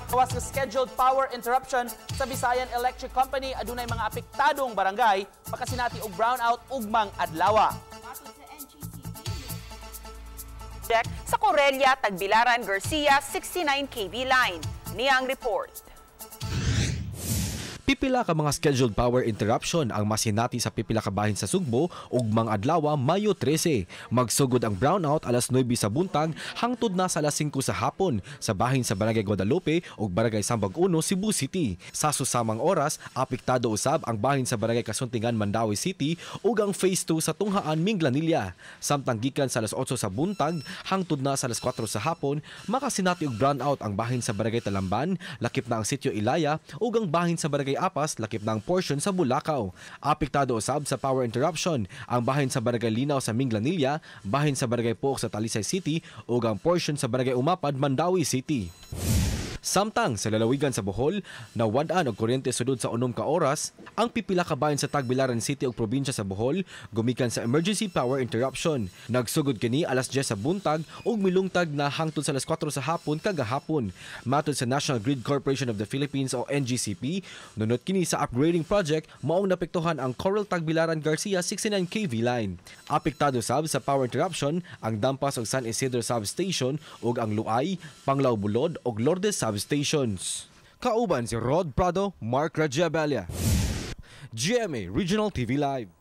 Gawas sa scheduled power interruption sa Visayan Electric Company, adunay mga apektadong barangay makasinati og brownout ugmang adlaw. Sa Corella, Tagbilaran, Garcia, 69 kV line. Niyang report. Pipila ka mga scheduled power interruption ang masinati sa pipila ka bahin sa Sugbo ugmang adlaw, Mayo 13. Magsugod ang brownout alas 9 sa buntag hangtod na sa alas 5 sa hapon sa bahin sa Barangay Guadalupe ug Barangay Sambag 1, Cebu City. Sa susamang oras, apektado usab ang bahin sa Barangay Kasuntingan, Mandaue City ug ang Phase 2 sa Tunghaan, Minglanilla. Samtang gikan sa alas 8 sa buntag hangtod na sa alas 4 sa hapon, makasinati og brownout ang bahin sa Barangay Talamban, lakip na ang Sitio Ilaya, ug ang bahin sa Barangay Apas, lakip na ang portion sa Bulacau. Apektado usab sa power interruption ang bahin sa Barangay Linaw sa Minglanilla, bahin sa Barangay Pook sa Talisay City ug ang portion sa Barangay Umapad, Mandaue City. Samtang sa lalawigan sa Bohol, nawad-an og kuryente sudod sa 6 ka oras ang pipila ka bahin sa Tagbilaran City ug probinsya sa Bohol gumikan sa emergency power interruption. Nagsugod kini alas 10 sa buntag ug milungtag na hangtod sa alas 4 sa hapon kagahapon. Matod sa National Grid Corporation of the Philippines o NGCP, nunot kini sa upgrading project maong naapektuhan ang Coral Tagbilaran Garcia 69 kV line. Apektado sab sa power interruption ang Dampas ug San Isidro Substation ug ang Luay, Panglao Bulod ug Lourdes Substations. Kauban si Rod Prado, Mark Rajabalia. GMA Regional TV Live.